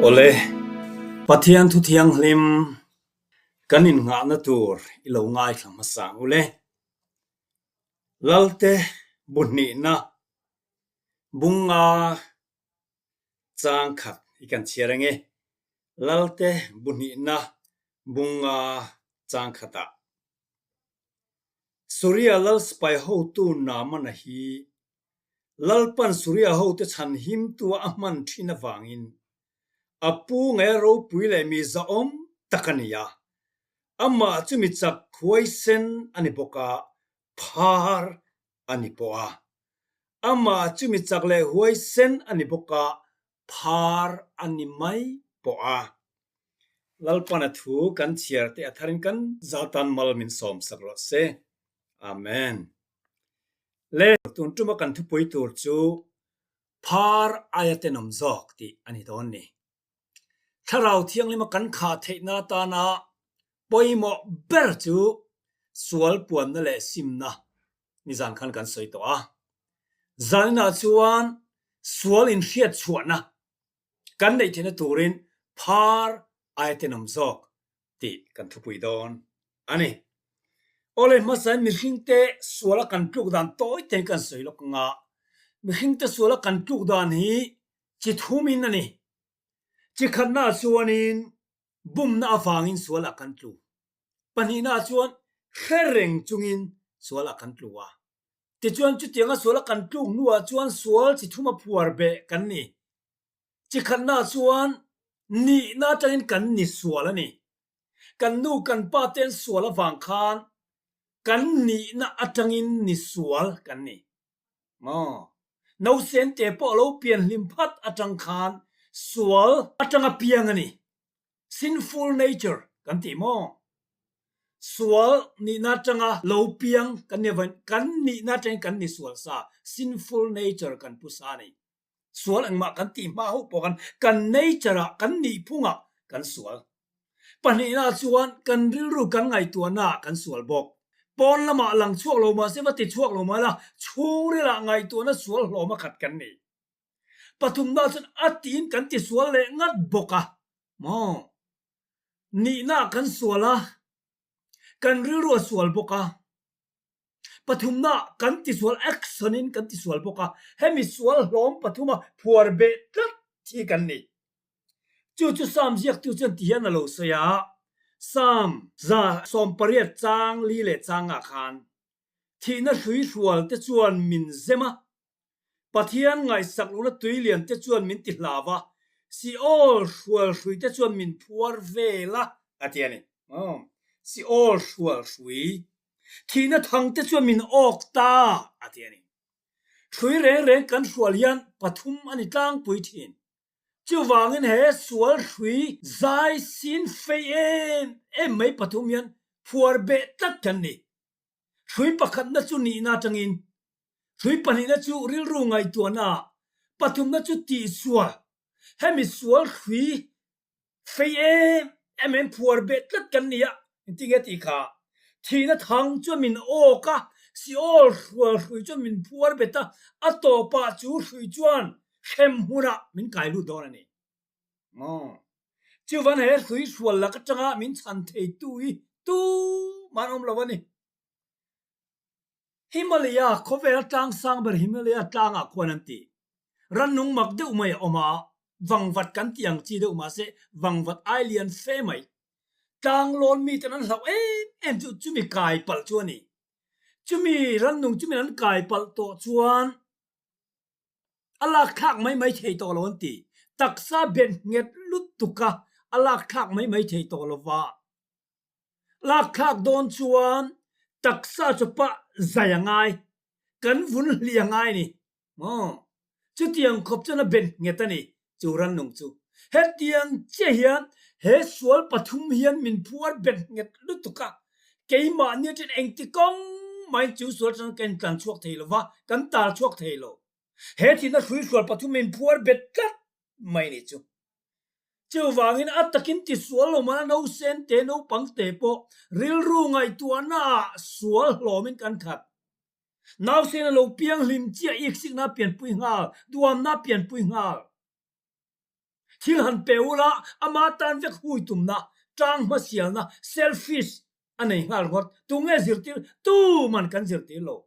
Awle, Pathian thu thianghlim kan innghahna tur i lo ngaithla hmasa ang ule. Lalte bu hnihna bunga chang khat i kan chhiar ange. Lalte bu hnihna bunga chang khatah. Suria lal sipai hotu Naamana hi Lalpan Suria hote chhan himtua a hman thin avangin a pu ngaia ropui leh mi zahawm tak a ni a, amah chu mi chak huaisen a ni bawk a, phar a ni pawh a. Amah chu mi chak leh huaisen a ni bawk a, phar a ni mai pawh a. Lalpan a thu kan chhiar te a tharin kan zatan mal min sawm sak rawh se. Amen. Le tun tuma kan thupui tur chu phar aia tenawm zawk tih a ni dawn ni. Thlarau thianghlima kan khah theihna atana pawimawh ber chu sual puanna leh simna nizan khan kan sawi tawh a. Zaninah chuan sual inhriat chhuahna kan neih theihna turin phar aia tenawm zawk tih kan thupui dawn a ni. Awle hmasain mihringte suala kan tluk dan tawi tein kan sawi lawk ang a, mihringte suala kan tluk dan hi chi thumin a ni. Chi khatnaah chuanin bumna avangin sualah kan tlu. Pahnihnaah chuan hre reng chungin sualah kan tlu a. Tichuan chutianga suala kan tluk hnuah chuan sual chi thuma phuar beh kan ni. Chi khatnaah chuan nihna atangin kan ni sual a ni. Kan nu kan pa te an sual avang khan kan nihna atangin ni sual kan ni. Maw? Nausen te pawh a lo pian hlim phat atang khan sual atanga piang a ni. Sinful nature kan ti maw? Sual nihna atanga lo piang kan ni avangin kan nihna atangin kan ni sual sa, sinful nature kan pu sa a ni. Sual engmah kan tih hma hauh pawh khan kan nature ah, kan nihphung ah kan sual. Pahnihna chuan kan rilru kan ngaihtuahna ah kan sual bawk. Pawn lamah lang chhuak lo mahse va ti chhuak lo mahla chhungril ah ngaihtuahna sual hlawm a khat kan nei. Pathumna chuan a tiin kan ti sual leh ngat bawk a maw? Nihna ah kan sual a, kan rilru a sual bawk a. Pathumna kan tisual action in kan tisual bawk a, hemi sual hlawm pathuma phuar beh tlat hi kan ni. Chu chu Psalm ziaktu chuan ti hian a lo sawi a, Psalm 118 chang li leh changah khan, Thihna hrui hrual te chuan min zem a, Pathian ngaihsak lohna tui lian te chuan min ti hlau a, Seol hrual hrui te chuan min phuar vel a, a ti a ni. Seol hrual hrui. Thihna thang te chuan min awk ta, a ti a ni. Hrui reng reng kan hrual hian pathum a ni tlangpui thin. Chuvangin he sual hrui zai sin fei em em mai pathum hian phuar beh tlat kan ni. Hrui pakhatna chu nihna atangin, hrui pahnihna chu rilru ngaihtuahna, pathumna chu tihsual. Hemi sual hrui fei em em em phuar beh tlat kan ni a, engtin nge tih kha? Thihna thang chuan min awk a, Seol hrual hrui chuan min phuar bet a, a tawpah chu hrui chuan hrem hmunah min kai lut dawn a ni. Maw? Chuvan he hrui hrual lak atanga min chhan theitu hi tumah an awm lo a ni. Himalaya, khawvel tlang sang ber Himalaya tlangah khuan an ti. Rannung mak deuh mai a awm a, vangvat kan tih ang chi deuh mahse vangvat ai lian fe mai. Tlang lawn miten an hlauh em em chu chumi kai palh chu a ni. Chumi rannung chumi an kai palh tawh chuan A lak thlak mai mai thei tawh lo an ti. Taksa bet nghet lutuk a, a lak thlak mai mai thei tawh lo va. Lak thlak dawn chuan taksa chu pah zai a ngai, kan vun hlih a ngai ni maw? Chutiang khawp chuan a bet nghet a ni chu rannung chu. Hetiang chiah hian he sual pathum hian min phuar bet nghet lutuk a, keimahni atangin engti kawng mahin chu sual atang kan intlan chhuak thei lo va, kan tal chhuak thei lo. He thihna hrui hrual pathum min phuar bet tlat mai ni chu. Chuvangin a takin tisual lo mana nausen te naupang te pawh rilru ngaihtuahna ah sual hlawmin kan khat. Nausen a lo piang hlim chiah iksikna pianpui nghal, duamna pianpui nghal. Thil han pe ula ama tan vek hui tumna, tang hmasialna, selfish, a nei nghal ngawt. Tunge zirtir? Tuman kan zirtir lo.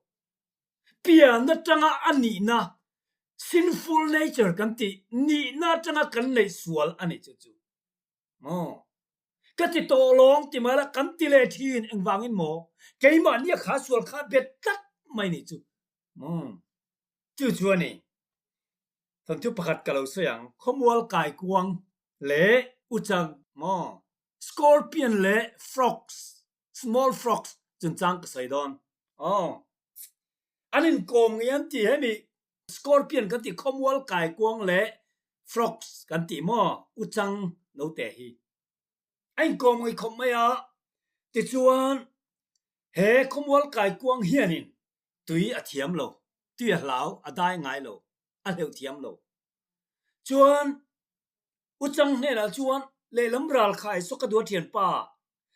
Pian atanga a nihna, sinful nature kan tih, nihna atanga kan neih sual a ni chu chu. Maw? Ka ti tawh lawng ti mai la kan ti leh thin engvangin maw? Keimahni a kha sual kha bet tlat mai ni chu. Maw? Chu chu a ni. Thawnthu pakhat ka lo sawi ang. Khawmual kaikuang leh uchang maw? Scorpion leh frogs, small frogs chungchang ka sawi dawn. Aw. An inkawm ngei an ti hemi Scorpion kan tih khawmual kaikuang leh frogs kan tih maw uchang note hi a inkawm ngei khawp mai a. Tichuan he khawmual kaikuang hianin tui a thiam lo, tui a hlau, a dai ngai lo, a hleuh thiam lo. Chuan uchang hnenah chuan lehlam ral khai saw ka duat thianpa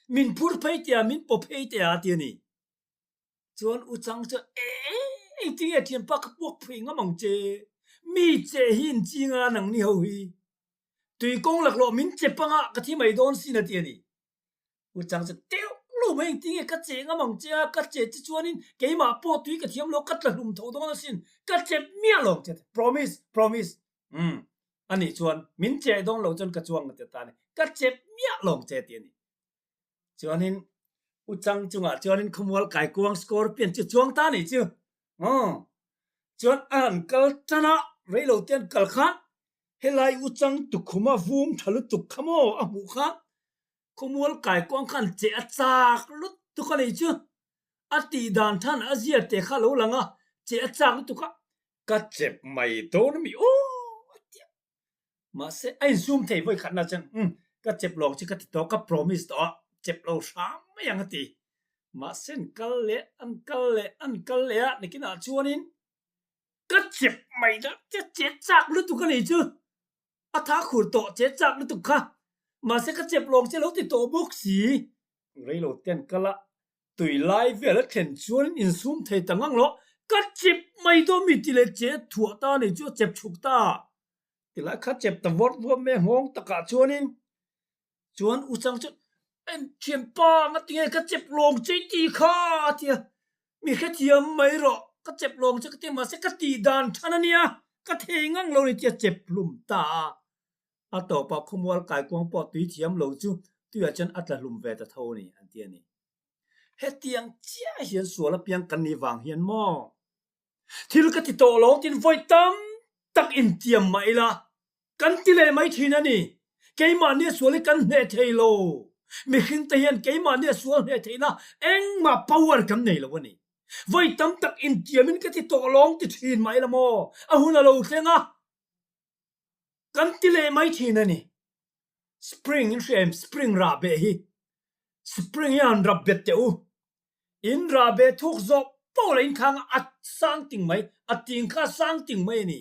min phur phei tia min paw phei tia a ti a ni. Chuan u Chang chuan, Eeh, engtinge thianpa ka puak phui ngam ang che? Mi che hi in ching a nangni ho hi. Tui kawng laklawh min che panga ka thi mai dawn sin a ti a ni. U Chang chuan, Teuh lo mai engtinge ka che ngam ang che a, ka che che chuanin keimah pawh tui ka thiam lo, ka tla hlum tho dawn asin, ka chep miah lo ang che a ti. Promise, promise. Umm, anih chuan min che dawn lo chuan ka chuang a ti ta a ni. Ka chep miah lo ang che a ti a ni. Chuanin u chang chungah chuanin khawmual kaikuang scorpion chu chuang ta nih chu aw chuan a han kal tan a reilo te an kal khan helai u chang tukhuma vum tha lutuk kha maw a hmuh khan khawmual kaikuang khan che a chak lutuk a nih chu a tih dan than a zia te kha lo lang a che a chak lutuk a ka chep mai dawn a mi aw a ti a. Mahse, a insum thei vawi khatna chuan, Umm, ka chep lawng chu ka ti tawh, ka promise tawh a, chep lo hram mai ang a ti. Mahse, an kal leh, an kal leh, an kal leh a, nikinah chuanin ka chep mai ta, che che chak lutuk a nih chu, a tha khur tawh che chak lutuk kha, mahse ka chep lawng che lo ti tawh bawk si. Reilo te an kal a, Tui lai vel a thlen chuan insum thei ta ngang lo, ka chep mai dawn mi ti leh che thuah ta ni chu a chep chhuk ta. Tilai kha chep ta vawt vawt mai a nghawng takah chuanin chuan u chang chuan en thianpa nga tinge ka chep lawng che i ti kha a ti a, mi hrethiam mai rawh ka chep lawng che ka ti mahse ka tih dan than a nia ka thei ngang lo ni tia chep hlum ta a. A tawpah khawmual kaikuang pawh tui thiam lo chu tuiah chuan a tla hlum ve ta tho a ni an ti a ni. Hetiang chiah hian sual apiang kan nih vang hian maw? Thil ka ti tawh lo tin vawi tam tak intiam mah ila kan ti leh mai thin a ni. Keimahnia sual hi kan hneh thei lo. Mihring te hian keimahnia sual hneh theihna engmah power kan nei lo a ni. Vawi tam tak intiamin ka ti tawh lawng ti thin mah ila maw? A hun a lo thleng a. Kan ti leh mai thin a ni. Spring in hria em? Spring rah beh hi. Spring hi han rap bet teh u. In rah beh thuk zawh poh leh in khang a sang ting mai, a ting kha a sang ting mai a ni.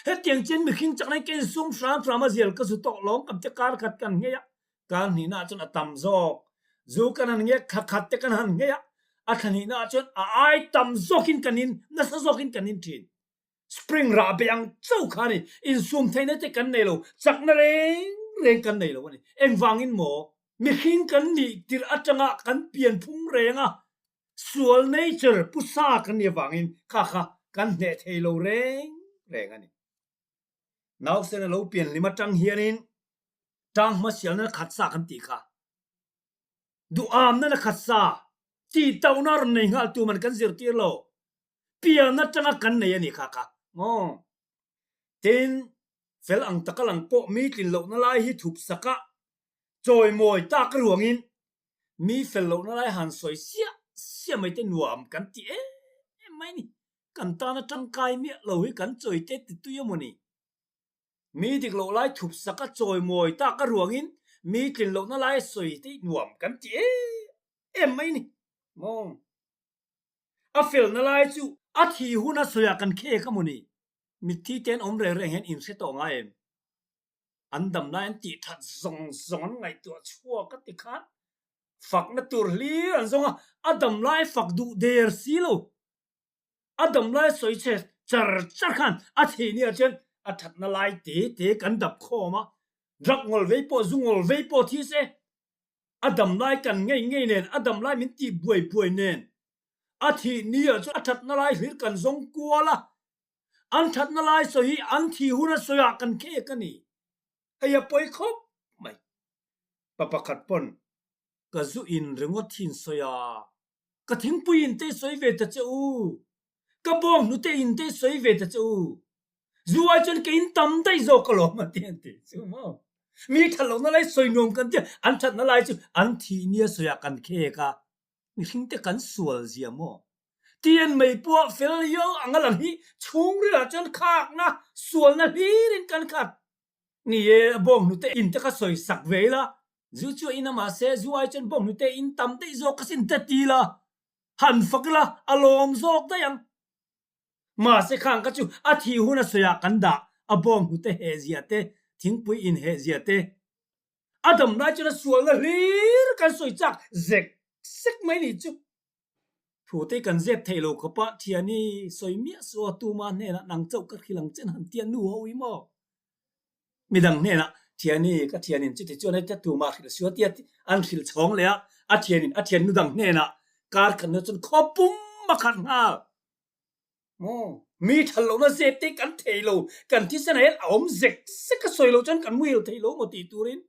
Hetiang chian mihring chakna hi ka insum hram hram a zial ka zu tawh lawng kam te kar khat kan nghei a, kar hnihna ah chuan a tam zawk. Zu kan han nghei a, thla khat te kan han nghei a, a thla hnihna ah chuan a ai tam zawkin kan in, nasa zawkin kan in thin. Spring rah be ang chauh kha a ni. Insum theihna te kan nei lo, chakna reng reng kan nei lo a ni. Engvangin maw? Mihring kan nih tirh atanga kan pian phung reng a, sual nature pu sa kan nih avangin kha kha kan hneh thei lo reng reng a ni. Nausen a lo pian hlim atang hianin tang hmasialna khat sa kan tih kha. Duhamna na khat sa, tihtohna rawn nei nghal tu man kan zirtir lo. Pian atanga kan nei a nih kha kha maw? Tin, fel ang taka lang pawh mi tlin lohna lai hi thup sak a, chawimawi tak ruangin mi fel lohna lai han sawi siah siah mai te nuam kan ti em em mai ni. Kan tana tangkai miah lo hi kan chawi te ti tui emaw ni? Mi dik loh lai thup sak a chawimawi tak ruangin mi tlin lohna lai sawi te nuam kan ti em em mai ni maw? A felna lai chu a thih hun a sawiah kan khek a maw ni? Mitthi te an awm reng reng hian in hre tawh ngai em? An dam lai an tih that zawng zawng an ngaihtuah chhuak a ti khan fakna tur hlir an zawng a, a dam lai fak duh der si lo. A dam lai sawi chhe char char khan a thih ni ah chuan a thatna lai te te kan dap khawm a. Drug ngawl vei pawh zu ngawl vei pawh thi se a dam lai kan ngei ngei nen a dam lai min tih buai buai nen a thih ni ah chuan a thatna lai hlir kan zawng kual a, an thatna lai sawi hi an thih hun a sawi ah kan khek a ni. Hei a pawi khawp mai. Pa pakhat pawn ka zu in ringawt hi in sawi a, ka thingpui in te sawi ve ta che u, ka bawng hnute in te sawi ve ta che u, zu ai chuan kei in tam daih zawk alawm a ti an ti chu maw. Mi that lohna lai sawi nuam kan tia, an thatna lai chu an thih nia sawi ah kan khek a, mihring te kan sual zia maw. Tian mei pawh fel yo anga lang hi chhungril ah chuan khakna sualna hlir in kan khat. Ni e, a bawng hnute in te kha sawi sak ve ila, zu chu a in a mahse zu ai chuan bawng hnute in tam daih zawk a sin te ti ila, han fak ila a lawm zawk daih ang. Mahse khang kha chu a thih hun a sawi ah kan dah, a bawng hnute heh zia te, thingpui in heh zia te, a dam lai chuan a sualna hlir kan sawi chak zek zek mai ni chu. Thu te kan zep theih lo khawp a, thiani sawi miah suh a, tuma hnenah nang chauh ka hrilh ang chen han tia nu ho i maw? Midang hnenah thiani ka thianin chuti chuan hei tia tuma hrilh suh a tia an hrilh chhawng leh a, a thianin a thiannu dang hnenah kar khat hnu chuan khaw pum a khat nghal. Maw? Mi that lohna zep te kan thei lo, kan thisen ah hian a awm zek zek a sawi loh chuan kan muhil thei lo maw tih turin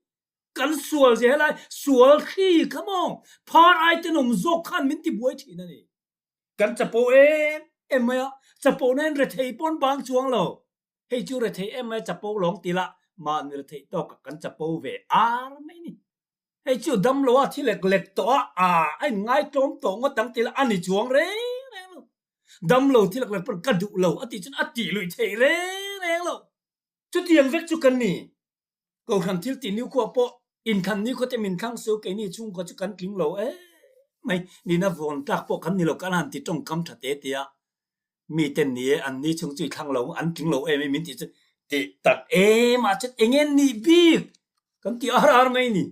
Kan sual zia helai sual thli kha maw phar ai tenawm zawk khan min ti buai thin a ni. Kan chapo em em mai a, chapo na in rethei pawn bang chuang lo. Hei chu rethei em mai a chapo lawng ti lah mahni rethei tawk ah kan chapo ve ar mai ni. Hei chu dam lo a thi lek lek tawh a, aa a in ngaitlawm tawh ngawt ang ti lah a ni chuang reng reng lo. Dam lo thi lek lek pawn ka duh lo a tih chuan a tih luih theih reng reng lo. Chutiang vek chu kan ni. Kohhran thil tih nikhua pawh inthlan nikhua te min thlang su keini chhungkua chu kan tling lo em mai. Nihna vawn tlak pawh kan ni lo kan han ti tawngkam tha te te a. Mi ten ni e an ni chhung chu i thlang lo an tling lo em min tih chu tih tak em ah chuan eng nge nih bik kan ti ar ar mai ni.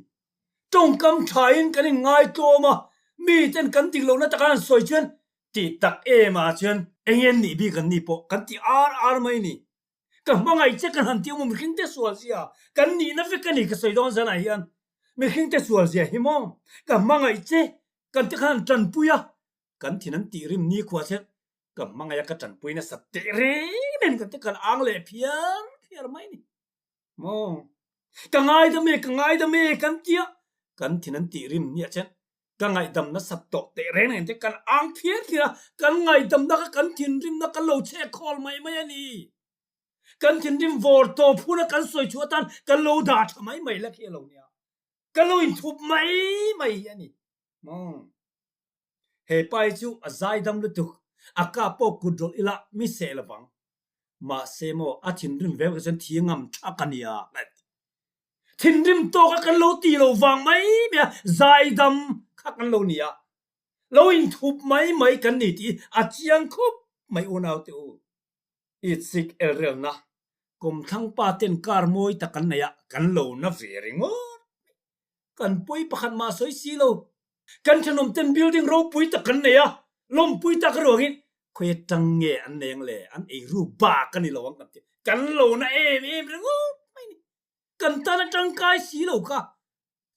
Tawngkam tha in kan in ngaitlawm a mi ten kan dik lohna taka an sawi chuan tih tak em ah chuan eng nge nih bik an ni pawh kan ti ar ar mai ni. Ka hmangaih che kan han tih awm mihring te sual zia kan nihna vek a ni ka sawi dawn zanah hian mihring te sual zia hi maw ka hmangaih che kan te khan an tanpui a kan thin an tih rim nikhua che ka hmangaih a ka tanpui nasa teh reng nen kan te kan ang leh phiar phiar mai ni maw ka ngaidam e ka ngaidam e kan tia kan thin an tih rim nia chen Ka ngaihdam nasat tawh teh reng reng te kan ang phiar phiar a, kan ngaihdamna kha kan thinrimna kan lo chhek khawl mai mai a ni. Kan thinrim vawr tawp huna kan sawi chhuah atan kan lo dah tha mai mai la khi a lo nia. Kan lo inthup mai mai hi a ni. Umm. He pa hi chu a zaidam lutuk, a kap pawh kut rawlh ila mi seh lovang. Mahse maw a thinrim ve vek chuan thi ngam thak a nia. Thinrim tawka kan lo ti lo vang mai mai a, zaidam kha kan lo ni a, lo inthup mai mai kan ni tih a chiang khawp mai unau te u. Itsik elrelna kawmthlang pa ten kar mawi tak kan nei a, kan lo na ve ringawt mai. Kan pawi pakhat mah sawi si lo. Kan thenawm ten building ropui tak kan nei a, lawmpui tak ruangin khawi atang nge an nei ang le, an eiruk bak a ni lo ang kan ti. Kan lo na em em ringawt mai ni. Kan tan a tangkai si lo kha.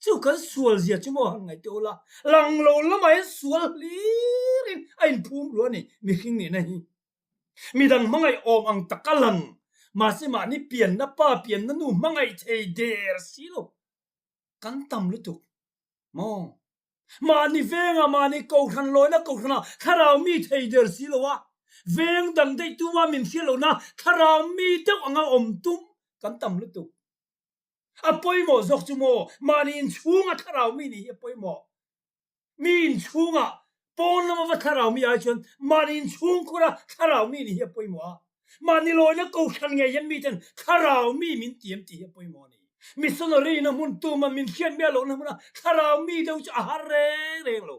Chu kan sual zia chu maw han ngaihtuah ula, lang lo lamah hian sual hlirin a inphum ru a ni mihring nihna hi. Midang hmangaih awm ang tak a lang, mahse mahni pianna pa pianna nu hmangaih thei der si lo. Kan tam lutuk maw? Mahni vengah mahni kohhran lawina kohhranah thlarau mi thei der si lo a, veng dang daih tuma min hriat lohna thlarau mi deuh anga awm tum kan tam lutuk. A pawimawh zawk chu maw mahni inchhunga thlarau mi nih hi a pawimawh. Mi inchhungah pawn lama va thlarau mi ai chuan mahni inchhungkhura thlarau mi nih hi a pawimawh a. Mahni lawina kohhran ngei hian miten thlarau mi min tiam tih hi a pawimawh a ni. Missionary na hmun tuma min hriat miah lohna hmuna thlarau mi deuh chu a har reng reng lo.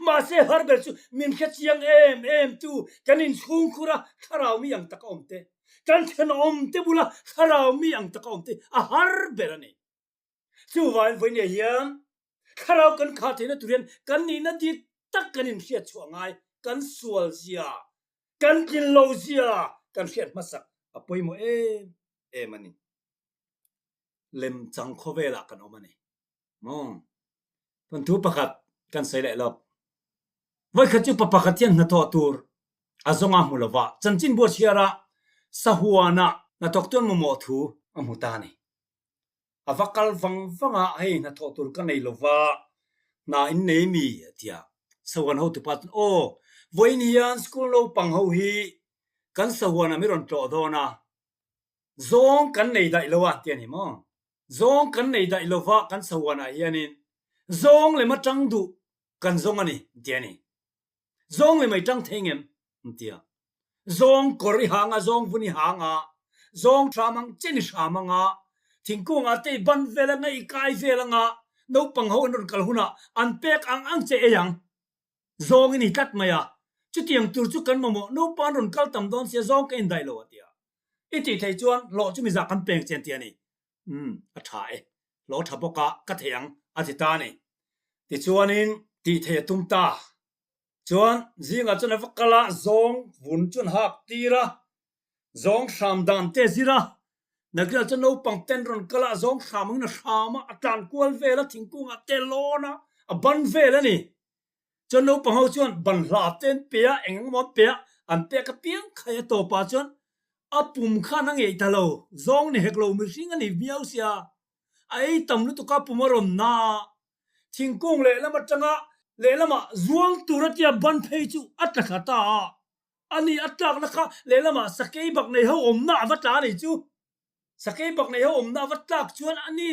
Mahse har ber chu min hre chiang em em tu kan inchhungkhura thlarau mi ang taka awm te, kan thenawm te bula thlarau mi ang taka awm te a har ber a ni. Chuvangin vawinia hian thlarau kan khah theihna tur hian kan nihna dik tak kan inhriat chhuah ngai, kan sual zia, kan tlin lo zia kan hriat hmasak a pawimawh em em a ni. Lemchang khawvelah kan awm a ni. Maw? Thawnthu pakhat kan sawi leh lawk. Vawikhat chu pa pakhat hian hnathawh tur a zawng a hmu lo va, chanchinbu a chhiar a, sahuanah hnathawk chuan mamawh thu a hmu ta a ni. A va kal vang vang a, hei hnathawh tur ka nei lo va, hna in nei mi? a ti a. Sahuan hotupa chuan, Aw, vawiin hian school naupang ho hi kan sahuanah mi rawn tlawh dawn a, zawng kan nei daih lo a ti a ni maw? Zawng kan nei daih lo va kan sahuanah hianin zawng lem atang duh kan zawng a ni ti a ni. Zawng lem ai tang thei ngem an ti a. Zawng kawr i hang a, zawng vun i hang a, zawng hram ang chen i hram ang a, thingkung ah te i ban vel anga i kai vel anga naupang ho an rawn kal hunah an pek ang ang che ei ang. Zawng i ni tlat mai a, chutiang tur chu kan mamawh naupang an rawn kal tam dawn sia zawng ka indaih lo a ti a. I tih theih chuan hlawh chu mizah kan peng che an ti a ni. Umm, a tha e. Hlawh tha bawk a, ka thei ang, a ti ta a ni. Tichuanin tih theih a tum ta. Chuan zingah chuan a va kal a, zawng vun chuan hak tir a, zawng hram dan te a zir a. Nakinah chuan naupang ten rawn kal a, zawng hram angin a hram a, a tlan kual vel a, thingkungah te a lawn a, a ban vel a ni. Chuan naupang ho chuan ban hla te an pe a, eng eng emaw an pe a, an pek apiang khai a tawpah chuan a pum khan a ngeih ta lo, zawng ni hek lo mihring a ni viau sia, a ei tam lutuk a pum a rawn na a, thingkung lehlam atanga lehlamah zuang tur a tia ban phei chu a tla thla ta a, ani a tlakna kha lehlamah sakei bak nei ho awmna a va tla a nih chu, sakei bak nei ho awmna a va tlak chuan ani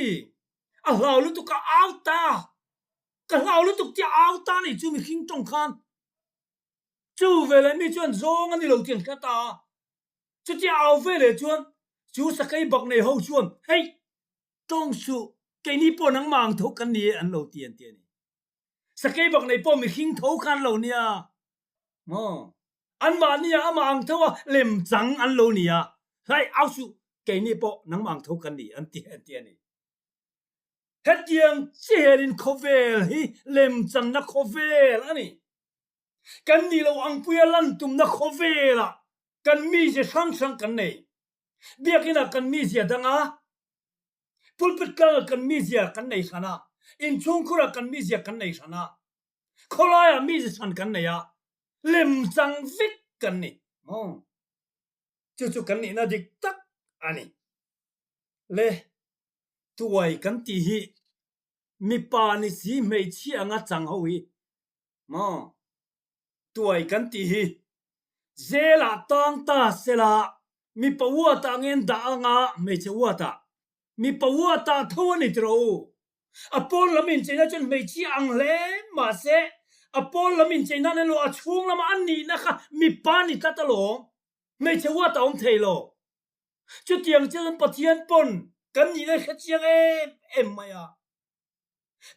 a hlau lutuk a au ta. Ka hlau lutuk tia au ta nih chu mihring tawng khan chu veleh mi chuan zawng a ni lo tih an hre ta a. Chutia au veleh chuan chu sakei bak nei ho chuan hei tawng suh keini pawh nangmah ang tho kan ni e an lo ti an ti a ni. Sakei bak nei pawh mihring tho kha an lo nia maw? Anmahni ah amah ang tho a lemchang an lo ni a, hlai au suh keini pawh nangmah ang tho kan ni an ti an ti a ni. Hetiang chiahin khawvel hi lemchanna khawvel a ni. Kan nih loh angpuia lan tumna khawvelah kan mizia hrang hrang kan nei. Biakinah kan mizia dang a, pulpit tlangah kan mizia kan nei hran a, inchhungkhurah kan mizia kan nei hran a, khawlaiah mizia hran kan nei a, lemchang vek kan ni. Chu chu kan nihna dik tak a ni. Le tuai kan tih hi mipa ni si hmeichhia anga chang ho hi maw tuai kan tih hi zelah tang ta sela mipa uatah ngen dah anga hmeichhe uatah mipa uatah tho a ni tiraw u a pawn lam incheina chuan hmeichhia ang hle mahse a pawn lam incheina nen lo a chhung lama a nihna kha mipa ni tlat alawm hmeichhe uatah awm thei lo. Chutiang chuan Pathian pawn kan nihna hre chiang em em mai a.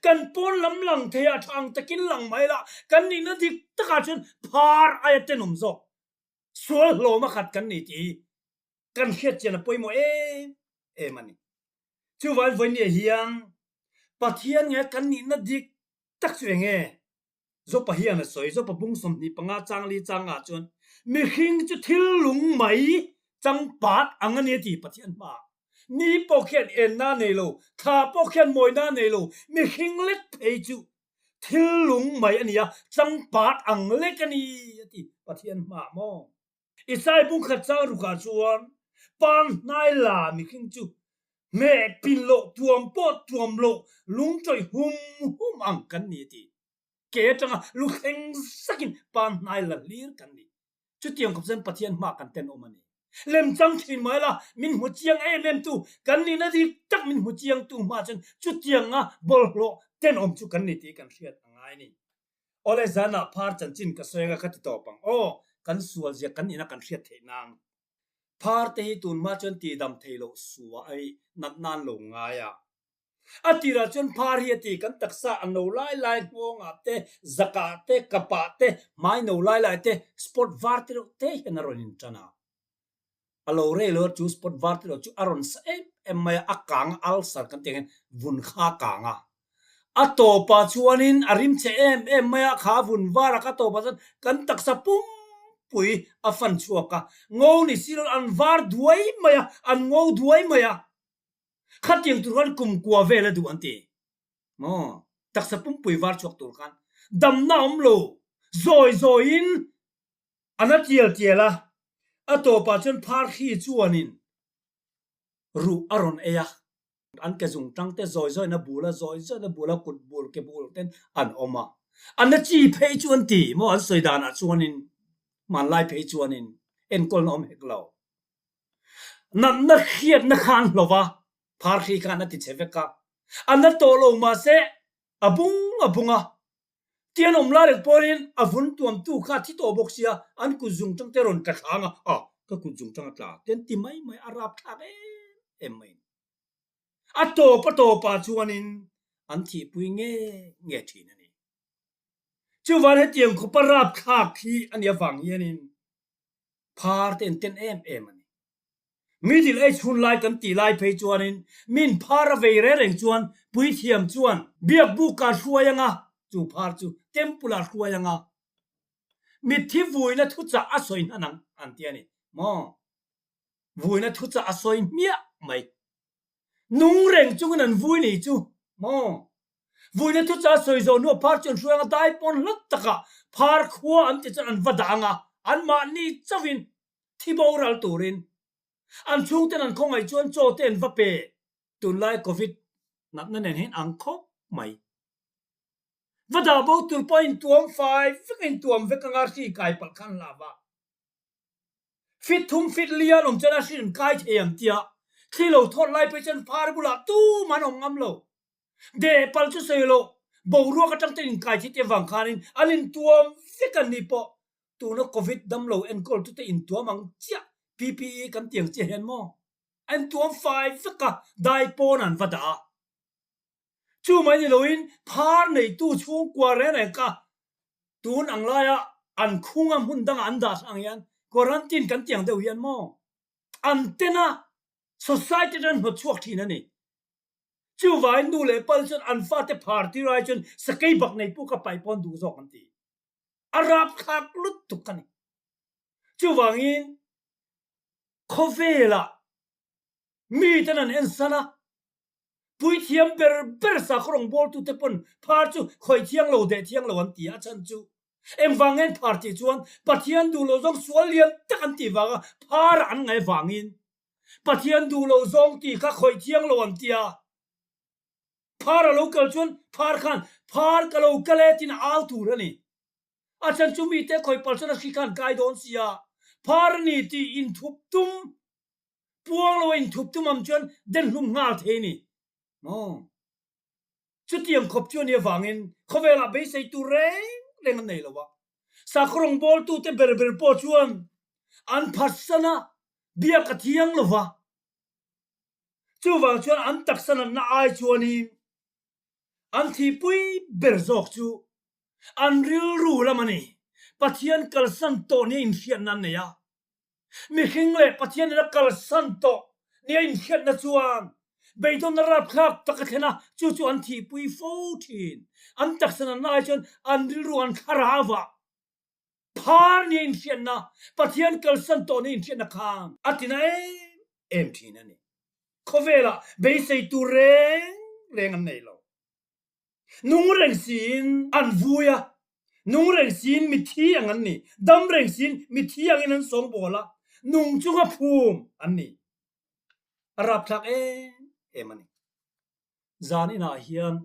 Kan pawn lam lang thei a tha ang takin lang mai la, kan nihna dik takah chuan phar aia tenawm zawk sual hlawm a khat kan ni tih hi kan hriat chian a pawimawh em em a ni. Chuvangin vawinia hian Pathian nge kan nihna dik tak chu eng nge? Zopa hian a sawi, Zopa bung 25 changli changah chuan mihring chu thil lung mai changpat ang a ni a ti Pathian hmaah. Ni pawh khian enna a nei lo, thla pawh khian mawina a nei lo, mihring lek phei chu thil lung mai a ni a, changpat ang lek a ni a ti Pathian hmaah maw? Isai bung khat chang rukah chuan pan hnai la mihring chu hmeh pin loh tuam pawh tuam loh lungtawih hum hum ang kan ni a ti. Ke atanga lu thleng zakin pan hnai la hlir kan ni. Chutiang khawp chuan Pathian hma kan tenawm a ni. Lemchang thin mai la, min hmu chiang em em tu, kan nihna dik tak min hmu chiang tu hma chuan chutianga bawlhhlawh tenawm chu kan ni tih kan hriat a ngai a ni. Awle zanah phar chanchin ka sawi anga ka ti tawp ang aw, kan sual zia kan ina kan hriat theih nang. Phar te hi tun hma chuan tihdam thei loh sua ai nat nan lo ngai a. A tirah chuan phar hi a ti kan taksa a no lai lai nghawngah te, zakah te, kapah te, hmai no lai lai te, spot var te reuh te hian a rawn intan a. A lo rei lo chu spot var te lo chu a rawn sa em em mai a, a kang a, ulcer kan tih ang hian vun kha a kang a. A tawpah chuanin a rim chhe em em mai a, kha vun var a kha tawpah chuan kan taksa pumpui a fan chhuak a, ngo ni si lo an var duai mai a, an ngo duai mai a. Khatiang tur khan kum kua vel a duh an ti. Maw? Taksa pumpui var chhuak tur khan damna awm lo, zawi zawiin a na tial tial a, a tawpah chuan phar hri chuanin ruh a rawn ei a. An ke zung tang te zawi zawiin a bul a, zawi zawiin a bul a, kut bul, ke bul ten an awm a. A na chi phei chu an ti maw? An sawi danah chuanin hmanlai phei chuanin enkawlna awm hek lo. Natna hriatna kha an hlauh a, phar hri khan a ti che vek a. A na tawh lo mahse a bung a bung a. Tian awm lai reng pawhin a vun tuamtu kha a thi tawh bawk sia, an kut zung tang te rawn tla thlang a, ah ka kut zung tang a tla te an ti mai mai, a rapthlak em em mai. A tawp a tawpah chuanin an thihpui nge nge thin a ni. Chuvan hetiang khawpa rapthlak hi a nih avang hianin phar te an ten em em a ni. Middle Age hun lai kan tih lai phei chuanin min phar a vei reng reng chuan puithiam chuan biakbuk ah hruai anga chu phar chu temple ah hruai anga mitthi vuina thuchah a sawi hnan ang an ti a ni maw? Vuina thuchah a sawi hmiah mai. Nung reng chungin an vui ni chu maw? Vuina thuchah a sawi zawh hnuah phar chu an hruai anga dai pawn hlat takah phar khua an ti chuan an va dah anga anmahni chauhin thi boral turin an chhungten an khawngaih chuan chaw te an va pe. Tunlai Covid natna nen hian ang khawp mai. Va dah bo tur pawh a intuam fai vek a intuam vek anga hri kai palh khan hla va. Fit thum fit li an awm chuan a hri an kai thei ang tia thli lo thawt lai phei chuan phar bulah tumah an awm ngam lo. Deh palh chu sawi loh boruak atang ten inkai thei te avang khanin an intuam vek an ni pawh tuna covid damlo enkawl tute intuam ang chiah PPE kan ti ang chiah hian maw an intuam fai vek a dai pawn an va dah a chu mai ni loin phar neitu chhungkua reng reng kha tun ang laia an khunga hmun dangah an dah ang hian quarantine kan ti ang deuh hian maw an tena society atang hnawt chhuak thin a ni. Chuvain nu leh pal chuan an fate phar tir ai chuan sakei bak nei puk a paih pawn duh zawk an ti. A rapthlak lutuk a ni. Chuvangin khawvelah miten an ensan a, puithiam ber ber sakhaw rawngbawltute pawn phar chu khawih thiang lo deh thiang lo an ti a, a chhan chu engvang nge an phar tih chuan Pathian duh lo zawng sual lian tak an tih vanga phar an ngaih vangin Pathian duh lo zawng tih kha khawih thiang lo an tia. Phar a lo kal chuan phar khan phar ka lo kal e tiin a au tur a ni. A chhan chu mite khawih pal chuan a hri khan kai dawn sia. Phar a ni tih inthup tum puang lo a inthup tum am chuan den hlum nghal thei a ni. Maw? Chutiang khawp chu a nih avangin khawvelah beisei tur reng reng an nei lo a. Sakhaw rawngbawltute ber ber pawh chuan an phatsan a, biak a thiang lo va. Chuvang chuan an taksa natna ai chuanin an thihpui ber zawk chu an rilru lam a ni. Pathian kalsan tawh nia inhriatna an nei a. Mihring leh Pathian in a kalsan tawh nia inhriatna chuan beidawnna rapthlak tak a thlen a, chu chu an thihpui fo thin. An taksa natna ai chuan an rilru an thlarau ah phar nia inhriatna, Pathian kalsan tawh nia inhriatna khan a tina em em thin a ni. Khawvelah beisei tur reng reng an nei lo. Nung reng siin an vui a, nung reng siin mithi ang an ni, dam reng siin mithi angin an sawngbawl a, nung chunga phum an ni. A rapthlak em em a ni. Zan inah hian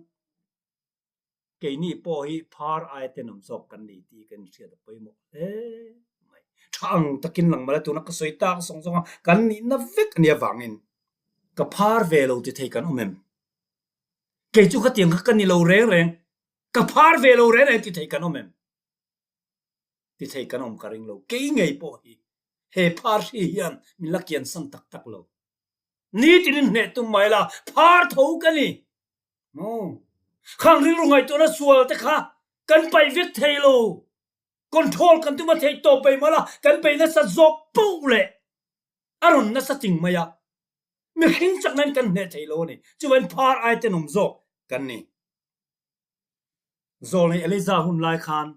keini pawh hi phar aia tenawm zawk kan ni tih kan inhriat a pawimawh hle mai. Tha ang takin lang mala tuna ka sawi tak zawng zawng a, kan nihna vek a nih avangin ka phar ve lo ti thei kan awm em? Kei chu khatiang kha ka ni lo reng reng, ka phar ve lo reng reng ti thei kan awm em? Ti thei kan awm ka ring lo. Kei ngei pawh hi he phar hri hian min la kiansan tak tak lo. Nitin in hneh tum mai la, phar tho ka ni. Maw? Khang rilru ngaihtuahna sual te kha kan paih vek thei lo. Control kan tum a theih tawp bei mawlh a, kan bei nasa zawk poh leh a rawn nasa ting mai a. Mihring chakna in kan hneh thei lo a ni. Chuvain phar ai tenawm zawk kan ni. Zawlnei Elijah hun lai khan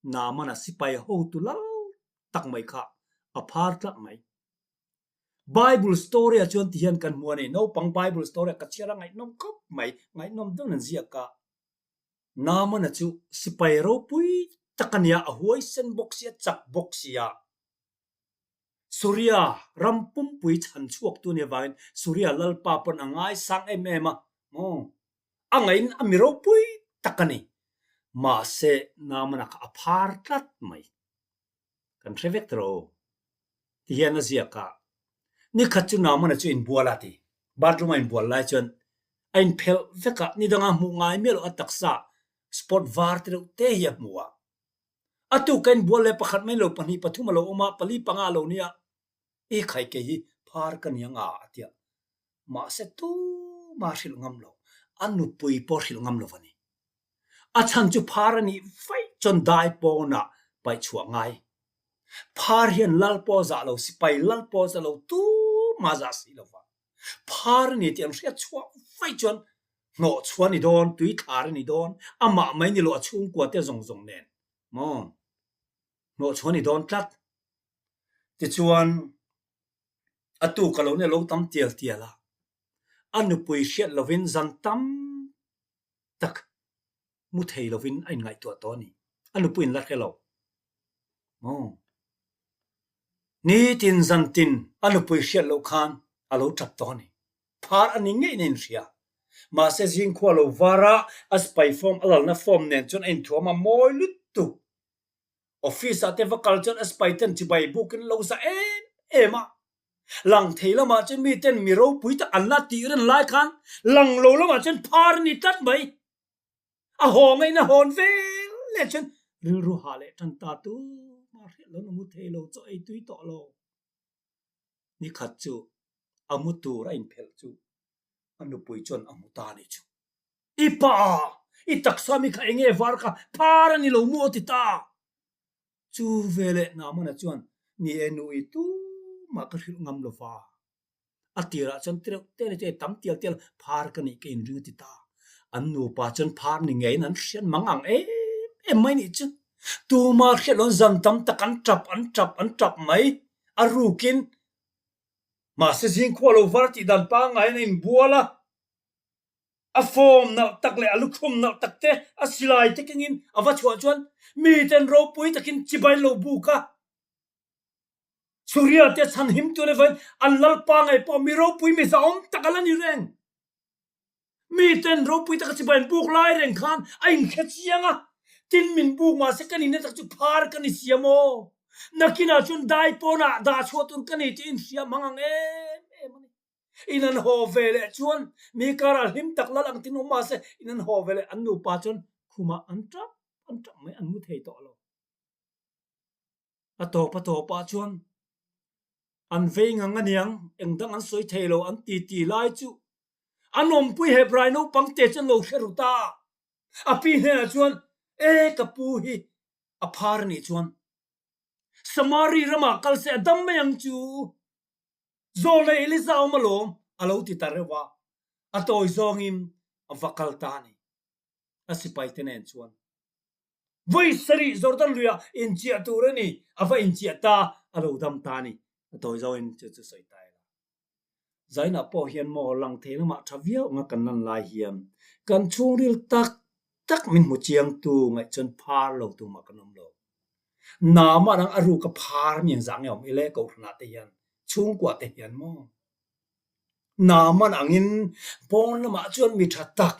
Naaman-a sipai hotu lal tak mai kha a phar tlak mai. Bible story ah chuan ti hian kan hmu a ni. Naupang Bible story ah ka chhiar a ngaihnawm khawp mai. Ngaihnawm deuhin an ziak a. Naamana chu sipai ropui tak a nia, a huaisen bawk sia, chak bawk sia. Suria ram pumpui chhan chhuaktu nia vangin Suria lalpa pawn a ngaisang em em a, maw? A ngaihin a mi ropui tak a ni. Mahse, Naamana kha a phar tlat mai. Kan hre vek tawh o. Ti hian a ziak a, Nikhat chu Naamana chu inbual a ti. Bathroom a inbual lai chuan a inphelh vek a, nidanga hmuh ngai miah loh a taksa spot var te deuh te hi a hmu a. A tuk ka inbual leh pakhat mai lo pahnih pathum a lo awm a, pali panga a lo nia. I khai kei hi phar ka ni anga a tia. Mahse tumah a hrilh ngam lo, a nupui pawh a hrilh ngam lo a ni. A chhan chu phar a nih vaih chuan dai pawnah paih chhuah ngai. Phar hian lal pawh a zah lo, sipai lal pawh a zah lo, tumah a zah si lo va. Phar a ni tih an hriat chhuah vaih chuan hnawh chhuah a ni dawn, tui thlar a ni dawn, amah mai ni lo a chhungkua te zawng zawng nen maw hnawh chhuah a ni dawn tlat. Tichuan a tuk a lo nia lo tam tial tial a, a nupui hriat lovin zan tam tak mu thei lovin a inngaihtuah tawh a ni. A nupui in la hre lo. Maw? Nitin zantin a nupui hriat loh khan a lo tap tawh a ni. Phar a ni ngei na inhria. Mahse zingkhua lo var a, a sipai form a lalna form nen chuan a inthuam a mawi lutuk. Office ah te va kal chuan a sipai ten chibai bukin lo za em em a. Lang thei lamah chuan mi ten mi ropui tak an la tih ren lai khan lang lo lamah chuan phar a ni tlat mai. A haw ngaihna hawn vel leh chuan rilru hah leh tan ta tu mah hriat lo na mu thei lo chaw ei tui tawh lo. Nikhat chu a mu tur a inphelh chu a nupui chuan a hmu ta a nih chu. I pa! I taksa mi kha enge var kha phar a ni lo maw ti ta? Chu veleh Naamana chuan, Ni e nu i tumah ka hrilh ngam lo va. A tirah chuan tireuh te leh chu ei tam tial tial phar ka nih ka inring a ti ta. An nupa chuan phar ni ngeiin an hriat mang ang em em mai nih chu. Tumah hriat loin zan tam tak an tap an tap an tap mai. A rukin mahse zingkhua lo var tih dan pangaiin a inbual a. A form nalh tak leh a lukhum nalh tak te a silai te kengin a va chhuah chuan miten ropui takin chibai lo buk a. Suria te chhanhim tur evain an lalpa ngei pawh mi ropui mi zahawm tak a la ni reng. Miten ropui taka chibai an buk lai reng khan a inhre chiang a, tin min buk mahse ka nihna tak chu phar ka ni sia maw? Nakinah chuan dai pawnah dah chhuah tur ka ni tih inhria hmang ang em em a ni. In an haw ve leh chuan mi karah hlim tak lal ang tin awm mahse in an haw ve leh an nupa chuan khumah an tap an tap mai an mu thei tawh lo. A tawp a tawpah chuan an vei ngang aniang engdang an sawi thei lo an ti ti lai chu an awmpui Hebrai naupang te chu an lo hre ru ta. A pi hnenah chuan e ka pu hi a phar anih chuan Samari ramah kal se a dam mai ang chu. Zawlnei Elisa awm alawm a lo ti ta reuh a, a tawi zawngin a va kal ta a ni. A sipaite nen chuan vawi sarih Jordan luiah inchiah tur a ni, a va inchiah ta, a lo dam ta a ni. A tawi zawngin chu chu sawi ta ila. Zainah pawh hian maw lang thei lamah tha viau anga kan lan lai hian kan chhungril tak tak min hmu chiangtu ngaih chuan phar lo tumah kan awm lo. Namah nang a ruk a phar mi ang zah nge awm ile kohhranah te hian chhungkuah te hian maw? Naman angin pawn lamah chuan mi tha tak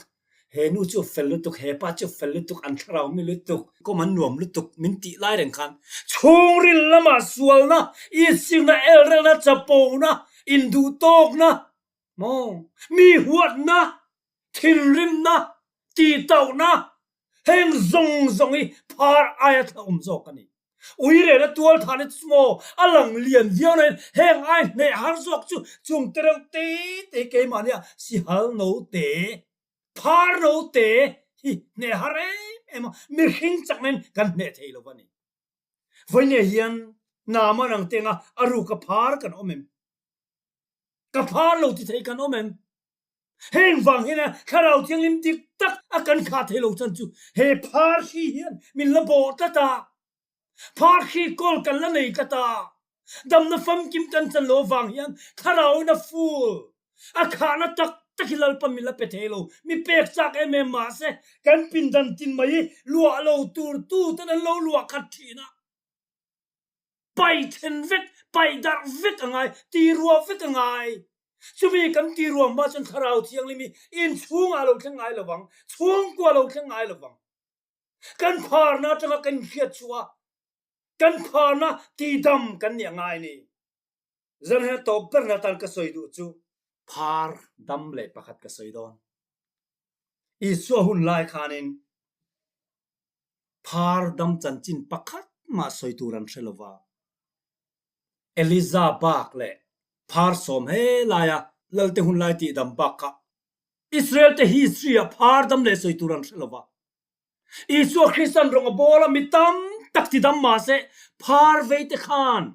he nu chu fel lutuk he pa chu fel lutuk an thlarau mi lutuk kawm an nuam lutuk min tih lai reng khan chhungril lamah sualna isirna elrelna chapona induhtawkna maw mi huatna thinrimna, titauhna, heng zawng zawng hi phar aia thla awm zawk a ni. Ui rel a tual thah na chu maw a lang lian viau nain heng ai hneh har zawk chu chung te reuh te te keimahnia sihal no te, phar no te hi hneh har em em a, mihring chak nain kan hneh thei lo a ni. Vawinia hian Nama rang tenga a ruka phar kan awm em? Ka phar lo ti thei kan awm em? Heng vang hian Thlarau Thianghlim dik tak a kan khah thei lo chan chu he phar hri hian min la bawh tlat a, phar hri kawl kan la nei tlat a. Damna famkim kan chan lo avang hian thlarauin a ful. A khahna tak tak hi Lalpa min la pe thei lo. Mi pek chak em em mahse kan pindan tin mai hi luah lo tur tu ten an lo luah khat thin a. Paih then vek, paih darh vek a ngai, ti ruah vek a ngai. Chumi kan ti ruang hma chuan Thlarau Thianghlim hi inchhungah a lo thleng ngai lo vang, chhungkua a lo thleng ngai lo vang. Kan pharna atanga kan inhriat chhuah a, kan pharna tidam kan nih a ngai ni. Zanhena tawp berna atan ka sawi duh chu phar dam leh pakhat ka sawi dawn. Isua hun lai khanin phar dam chanchin pakhat mah sawi tur an hre lo va. Eliza bak leh phar sawm he laia Lalte hun lai tihdam bak kha Israel te history ah phar dam leh sawi tur an hre lo va. Isua Kristan rawng a bawl a, mi tam tak tidam mahse phar vei te khan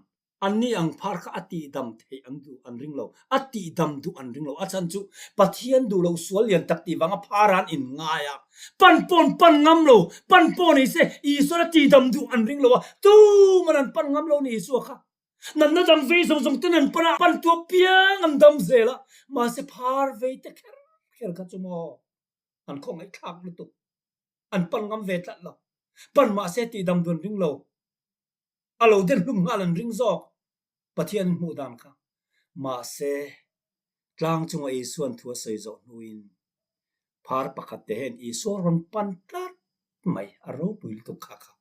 anni ang phar kha a tihdam theih an duh an ring lo, a tihdam duh an ring lo. A chhan chu Pathian duh loh sual lian tak tih vanga phar an in ngai a, pan pawn pan ngam lo, pan pawh ni se Isuan a tihdam duh an ring lo a, tuman an pan ngam lo ni Isua kha. Natna dang vei zawng zawng ten an pan a, pan tu apiang an dam zel a, mahse phar vei te kher kher kha chu maw an khawngaihthlak lutuk, an pan ngam ve tlat lo, pan mahse tihdam duh an ring lo. A lo den hlum nghal an ring zawk Pathian hmuh dan kha. Mahse, tlang chunga Isua'n thu a sawi zawh hnuin phar pakhat te hian Isua rawn pan tlat mai, a ropui lutuk kha kha.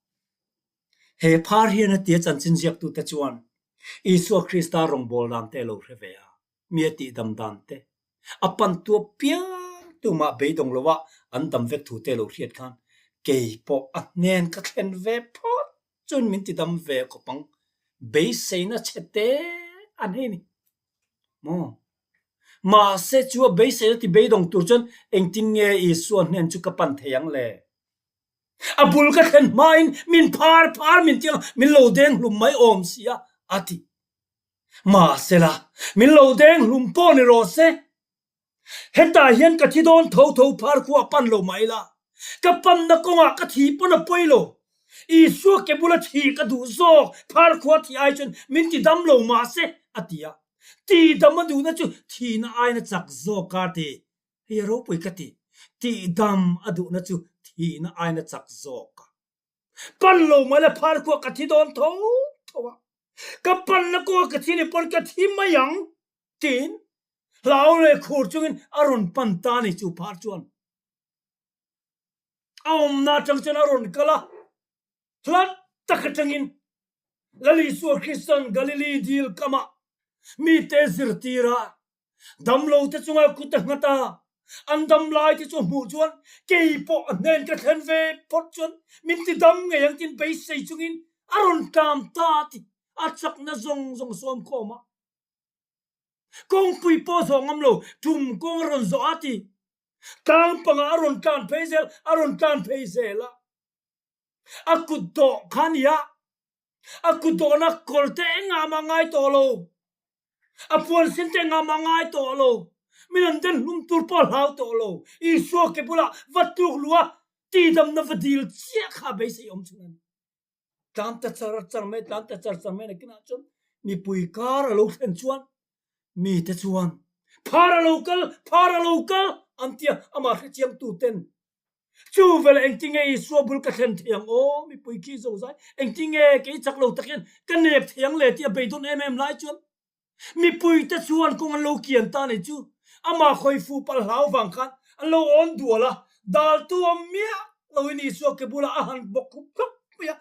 He phar hian a tia chanchin ziaktute chuan Isua Krista rawngbâwl dan te a lo hre ve a. Mi a tihdam dan te, a pan tuah piang tumah beidawng lo ah an dam vek thu te lo hriat khan kei pawh a hnen ka thlen ve phawt chuan min tidam ve khawp ang, beiseina chhe te an hei ni maw? Mahse chu a beiseina ti beidawng tur chuan engtin nge Isua hnen chu ka pan thei ang le? A bul ka thlen hmain min phar phar min ti ang, min lo deng hlum mai awm si a, a ti. Mahsela, min lo deng hlum pawh ni rawh se. Hetah hian ka thi dawn tho tho phar khu a pan lo mai la. Ka panna kawngah ka thi pawn a pawi lo. Isua ke bula thih ka duh zawk, phar khua thih ai chuan min ti dam lo mahse, a ti a. Ti dam a duhna chu thihna aiin a chak zawk a ti. Hei a ropui ka ti. Tih dam a duhna chu thihna aiin a chak zawk a. Pan lo mai la phar khuah ka thi dawn tho tho a, ka pan na kawng ka thi ni pawn ka thi mai ang tiin hlau leh khur chungin a rawn pan ta ni chu phar chuan a awmna atang chuan a rawn kal a, hlat tak atangin Lal Isua Kristan Galili dil kamah mite zirtir a, Damlo te chunga kut a nghat a, an dam lai te chu hmuh chuan kei pawh a hnen ka thlen ve phawt chuan min ti dam ngei ang tiin beisei chungin a rawn tlam ta tih a chakna zawng zawng sawm khawm a. Kawngpui pawh zawh ngam lo, tum kawng a rawn zawh a ti. Tlang pangah a rawn tlan phei zel, a rawn tlan phei zel a. A kut dawh kha a ni a, a kut dawhna kawr te engah mah ngai tawh lo. A puan sen te engah mah ngai tawh lo. Min an den hlum tur pawh a hlau tawh lo. Isua ke bulah va tluk luh a, tidamna va dil chiah kha a beisei awm chhun a ni. Tlan ta char char mai, tlan ta char char mai nakinah chuan mipui kar a lo thlen chuan mite chuan phar a lo kal, phar a lo kal an ti a, amah hrechiangtu ten Chu vel engtinge Isua bul ka thlen thei ang aw? Mipui khi zo zai, engtinge kei chak lo tak hian ka nep thei ang le tih a beidawn em em lai chuan mipuite chuan kawng an lo kian ta nei chu amah khawi fu palh hlau vang khan an lo awn dual a, daltu awm miah loin Isua ke bulah a han bawk khup khup mai a,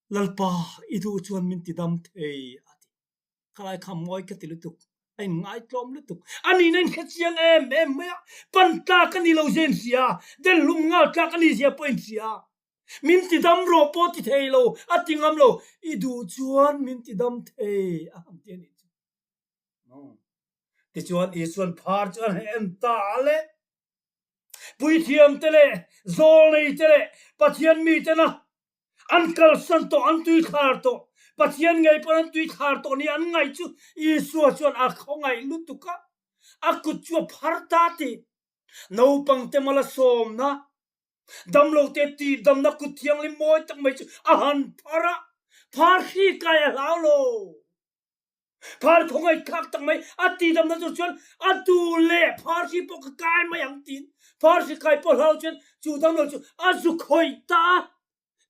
Lalpa i duh chuan min tidam thei a ti. Khalai kha mawi ka ti lutuk, a in ngaitlawm lutuk. A nihna in hre chiang em em mai a, pan tlak a ni lo zia in hria, den hlum ngal tlak a ni zia pawh in hria. Min ti dam rawh pawh ti thei lo, a ti ngam lo, i duh chuan min ti dam thei a han ti a nih chu. Tichuan Isuan phar chu a en ta a le. Puithiam te leh zawlnei te leh Pathian mi tena An kalsan tawh, an tuithlar tawh. Pathian ngei pawn an tuithlar tawh nia an ngaih chu Isua chuan a khawngaih lutuk a, a kut chu a phar ta tih. Naupangte mal a sawmna, damlote tihdamna kut thianghlim mawi tak mai chu a han phar a. Phar hri kai a hlau lo. Phar khawngaih thlak tak mai a tihdamna tur chuan a duh leh phar hri pawh ka kai mai ang tiin phar hri kai pawh hlau chuan chu damlo chu a zu khawih ta a.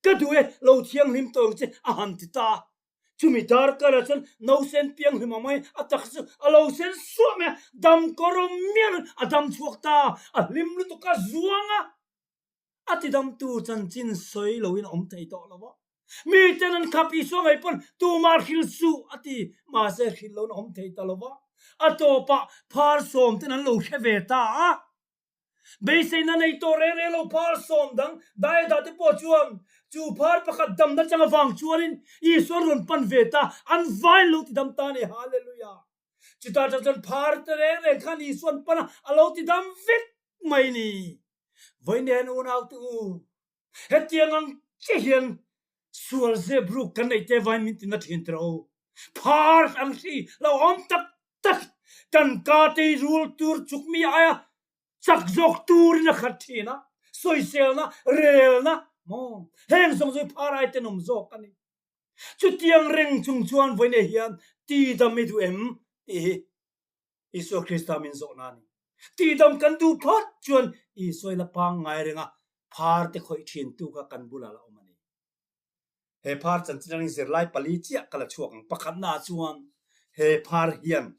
Ka duh e, lo thianghlim tawh ang che a han ti ta a. Chumi darkar ah chuan nausen pianghlim ang mai a taksa chu a lo sen suah mai a, dam kawr awm miah loin a dam chhuak ta a, a hlim lutuk a zuang a. A tidamtu chanchin sawi loin a awm thei tawh lo a. Miten an khap Isua ngei pawn tumah hrilh suh a ti, mahse hrilh loin a awm thei ta lo va. A tawpah phar sawm ten an lo hre ve ta a. Beiseina nei tawh reng reng lo phar sawm dang Daeda te pawh chuan chu phar pakhat damna chang avang chuanin Isua an rawn pan ve ta, an vain lo tidam ta a ni. Hallelujah! Chutah chuan chuan phar te reng reng khan Isua an pan a, a lo tidam vek mai a ni. Vawiin unaute u, hetiang ang che hian sual zep ruk kan neih te vain min tina thin tiraw u. Phar ang hri lo awm tak tak kan ka tei rul tur chuk mi aia chak zawk turin a khat thin a, sawiselna, relna maw heng zawng zawng hi phar ai tenawm zawk a ni. Chutiang reng chung chuan vawiin hian tidam i duh em tih hi Isua Krista min zawhna a ni. Tihdam kan duh phawt chuan Isua i la pangngai reng a, phar te khawih thin tu kha kan bulah la awm a ni. He phar chanchin atangin zirlai pali chiah ka la chhuak ang. Pakhatna ah chuan he phar hian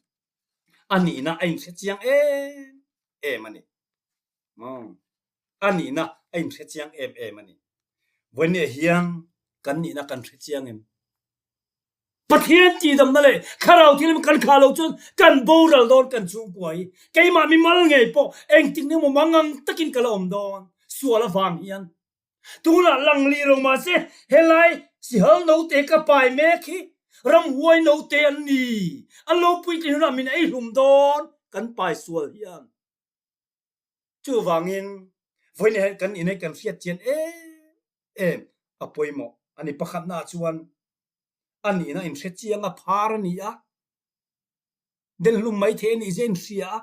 a nihna a inhre chiang em em a ni. A nihna a inhre chiang em em a ni. Vawinia hian kan nihna kan hre chiang em? Pathian tihdamna leh thlarau thil kan khah loh chuan kan boral dawn kan chhungkua hi keimah mimal ngei pawh engtik ni emaw mangang takin ka la awm dawn sual avang hian tunah lang lih lo mahse helai sihal note ka pai mek hi ramhuai note an ni an lo puitlin hunah min ei hlum dawn kan pai sual hian chuvangin vawiin hian kan inei kan hriat chian em em a pawimawh a ni. Pakhatnaah chuan a nihna inhre chiang a, phar a ni a, denhlum mai thei a nih zia inhria a,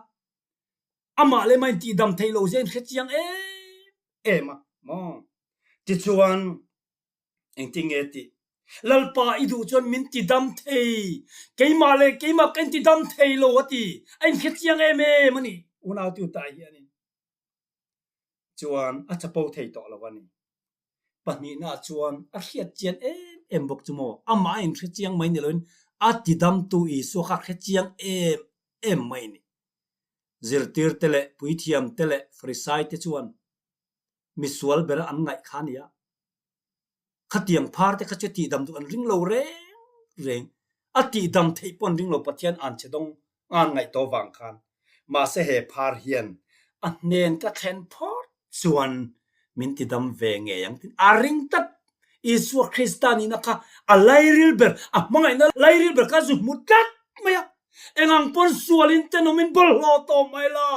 amah leh mah intihdam theih loh zia inhre chiang em em a maw? Tichuan engtin nge tih? Lalpa i duh chuan min tidam thei, keimah leh keimah ka intidam thei lo a ti, a inhre chiang em em a ni unau tihutah hianin. Chuan a chapo thei tawh lo a ni. Pahnihnaah chuan a hriat chian em em bawk chu maw? Amah a inhre chiang mai ni loin a tidamtu Isua kha a hre chiang em em mai a ni. Zirtirte leh puithiamte leh Farisaite chuan misual bera an ngaih kha a ni a. Khatiang phar te kha chu tihdam duh an ring lo reng reng. A tihdam theih pawh an ring lo Pathian an che dawng an ngaih tawh vang khan. Mahse he phar hian a hnen ka thlen phawt chuan min tidam ve ngei ang tiin a ring tlat. Isua Krista nihna kha a lairil ber, a hmangaihna lairil ber kha a zu hmu tlat mai a. Engang pawn sualin tenawmin bawlhhlawh tawh mai la,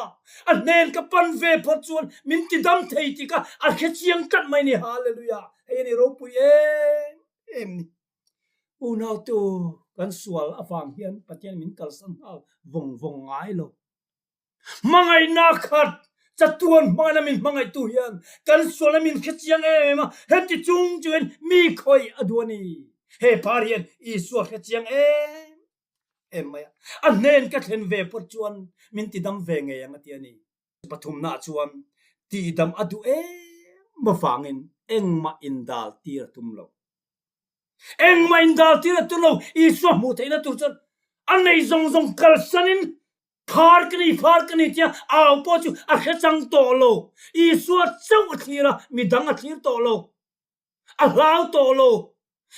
a hnen ka pan ve phawt chuan min ti dam thei tih kha a hre chiang tlat mai ni. Hallelujah! Hei a ni ropui em em ni. Unautu kan sual avang hian Pathian min kalsan nghal vawng vawng ngai lo. Hmangaihna khat chatuan hmangaihna min hmangaihtu hian kan sualna min hre chiang em em a, heti chung chungin mi khawih a duh a ni. He par hian Isua hre chiang em em mai a, a hnen ka thlen ve pawh chuan min tidam ve ngei ang a ti a ni. Pathumnaah chuan tihdam a duh em avangin engmah indal tir a tum lo. Engmah indal tir a tum lo, Isua hmuh theihna tur chuan a nei zawng zawng kalsanin Phar ka ni, phar ka ni tia au pawh chu a hre chang tawh lo. Isua chauh a thlir a, midang a thlir tawh lo. A hlau tawh lo.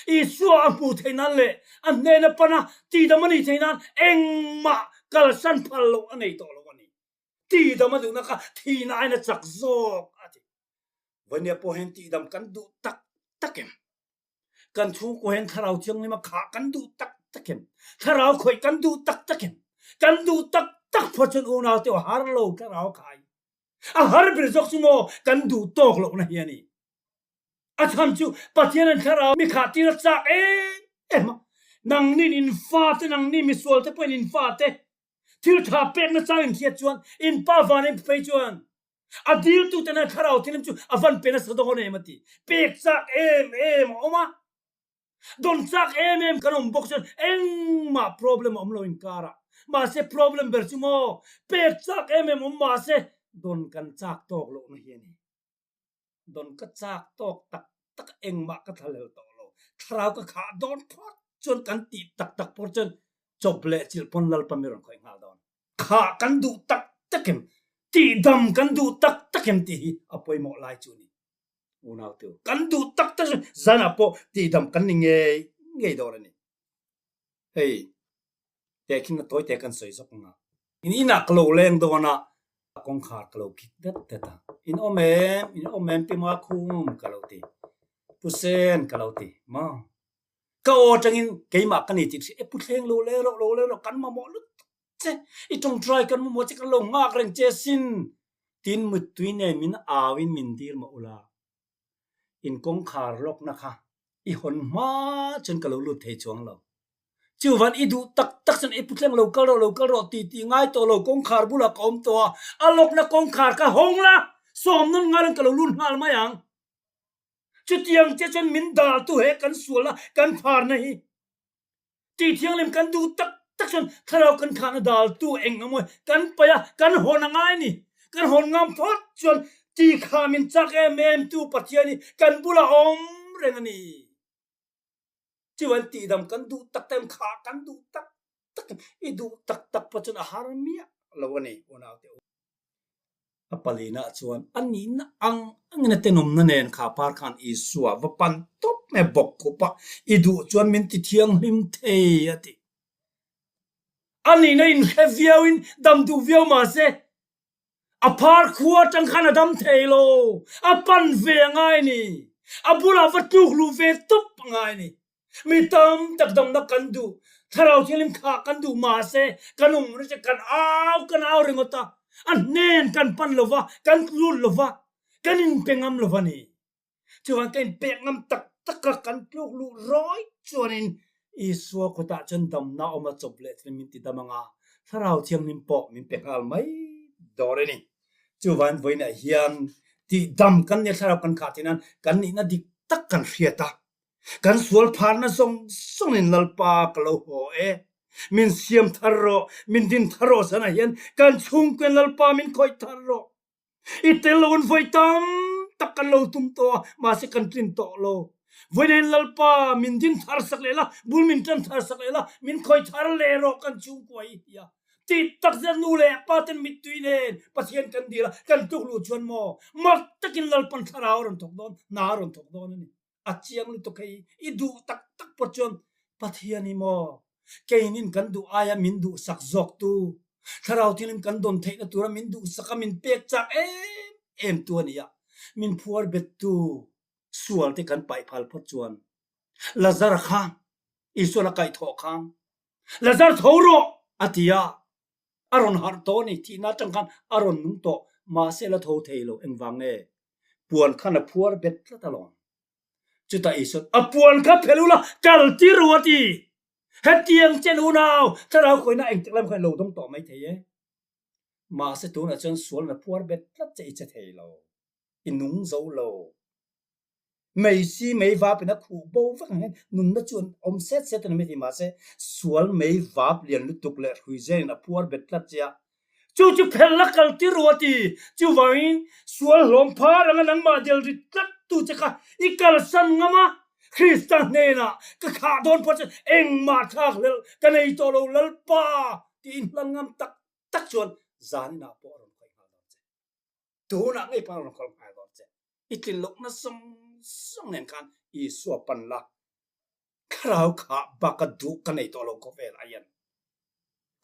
Isua a hmuh theih nan leh a hnena pana tihdam a nih theih nan engmah kalsan phal loh a nei tawh lo a ni. Tihdam a duhna kha thihna aiin a chak zawk a ti. Vawnia pawh hian tihdam kan duh tak tak em? Kan chhungkua hian thlarau thianghlim a khah kan duh tak tak em? Thlarau khawih kan duh tak tak em? Kan duh tak tak phawt chuan unau te a har lo thlarau a khai. A har ber zawk chu maw kan duh tawk lohna hi a ni. A chhan chu Pathian an thlarau mi khah tir a chak em em a. Nangnin in fate, nangni misual te pawhin in fate thil tha pekna chang in hriat chuan in pa van in phei chuan A diltute nan thlarau thilim chu a van pe nasa dawn em a ti. Pek chak em em a awm a. Dawn chak em em kan awm bawk chuan engmah problem a awm lo inkarah. Mahse problem ber chu maw pek chak em em awm mahse dawn kan chak tawk lohna hi a ni. Dawn ka chak tawk tak tak engmah ka thlalel tawh lo. Thlarau ka khah dawn phawt chuan kan tih tak tak pawh chuan chawp leh chilh pawn Lalpa mi rawn khawih nghal dawn. Khah kan duh tak tak em? Tihdam kan duh tak tak em tih hi a pawimawh lai chu a ni. Unau tu kan duh tak tak chu zanah pawh tihdam kan ni ngei ngei dawn a ni. Hei tehkhin a tawi te kan sawi zawk ang a. In inah ka lo leng dawn a, kawngkhar ka lo kik dat dat a. In awm em? In awm em pi Makhum ka lo ti. Pu Sen ka lo ti. Ma. Ka aw atangin keimah ka ni tih hria e pu thleng lo leng rawh lo leng rawh kan mamawh lutuk che i tawngtai kan mamawh che kan lo nghak reng che sin tin muttui nen min au in min dil mah ula in kawngkhar lawkna kha i hawn hma chuan ka lo lut thei chuang lo chuvan i duh tak tak chuan i pu thleng lo kal rawh lo kal rawh tih tih ngai tawh lo kawngkhar bulah ka awm tawh a a lawkna kawngkhar kha hawng la sawm nawn ngalin ka lo lut nghal mai ang. Chutiang che chuan min daltu he kan sual a, kan pharna hi tih thianghlim kan duh tak tak chuan thlarau kan khahna daltu eng emaw kan paih a, kan hawn a ngai a ni. Kan hawn ngam phawt chuan tih kha min chak em em tu Pathian hi kan bulah awm reng a ni. Chuan tihdam kan duh tak tak em, khah kan duh tak tak em, i duh tak tak pawh chuan a har miah lo a ni unaute u. A palina chuan a nihna ang angin a tenawmna nen kha par khan Isua va pan tawp mai a bawk khup a, i duh chuan min ti thianghlim thei a ti. A nihna inhre viauin dam duh viau mahse A phar khua atang khan a dam thei lo, a pan ve a ngai ni. A bulah va tluk luh ve tawp a ngai ni. Mi tam tak damna kan duh, thlarau thianghlim thlah kan duh mahse kan awm reng che kan au kan au ringawt a, a hnen kan pan lo va, kan lut lo va, kan inpe ngam lo va ni. Chuan ka inpek ngam tak tak a, kan tluk luh rawi chuanin Isua kutah chuan damna awm a chawp leh thil min ti dam ang a, Thlarau Thianghlim pawh min pe nghal mai dawr a ni. Chuvain vawiinah hian tihdam kan nia Thlarau kan khah theih nan kan nihna dik tak kan hriat a, kan sual pharna zawng zawngin Lalpa ka lo haw e, min siam thar rawh, min din thar rawh zanah hian kan chhungkuin Lalpa min khawih thar rawh. I tel lo in vawi tam tak kan lo tum tawh a, mahse kan tlin tawh lo. Vawiin Lalpa min din thar sak leh la, bul min tan thar sak leh la, min khawi thar leh rawh kan chhungkua hi ti a. Ti tak zet nu leh pa ten mittui nen Pathian kan dil a, kan tuk luh chuan maw mak takin Lalpan thlarau a rawn thawk dawn, hna a rawn thawk dawn a ni. A chiang lutuk hei i duh tak tak pawh chuan Pathian hi maw keinin kan duh aia min duhsak zawk tu, thlarau thianghlim kan dawn theihna tura min duhsak a min pek chak em em tu a ni a, min phuar bet tu sual te kan paih phal phawt chuan Lazar kha Isuan a kaihthawh khan Lazar tho rawh a ti a, a rawn harh tawh a ni, thihna atang khan a rawn nung tawh, mahse la tho thei lo, engvang nge? Puan khan a phuar bet tlat alawm. Chutah Isuan, A puan kha phel ula, kal tir ru a ti. Hetiang chen unau, thlarau khawihna engtik lam khan i lo dawng tawh mai thei e. Mahse tunah chuan sualna phuar bet tlat che i che thei lo, i nung zo lo. Mei si mei vap in a khuh bo vek ang hian nunna chu an awm set set a ni maithei mahse sual mei vap lian lutuk leh hrui zel in a phuar bet tlat che a, chu chu phel la kal tir ru a ti. Chuvangin sual hlawm phar anga nangmah del rit tlat tu che kha i kalsan ngam a, Krista hnenah ka khah dawn pawh chuan engmah thlak hlelh ka nei tawh lo Lalpa tiin hlan ngam tak tak chuan zaninah pawh a rawn khawih nghal dawn che. Tunah ngei pawh a rawn khawih nghal dawn che. I tlin lohna zawng zawng nen khan Isua pan la, thlarau kha bak a duh ka nei tawh lo khawvel ah hian.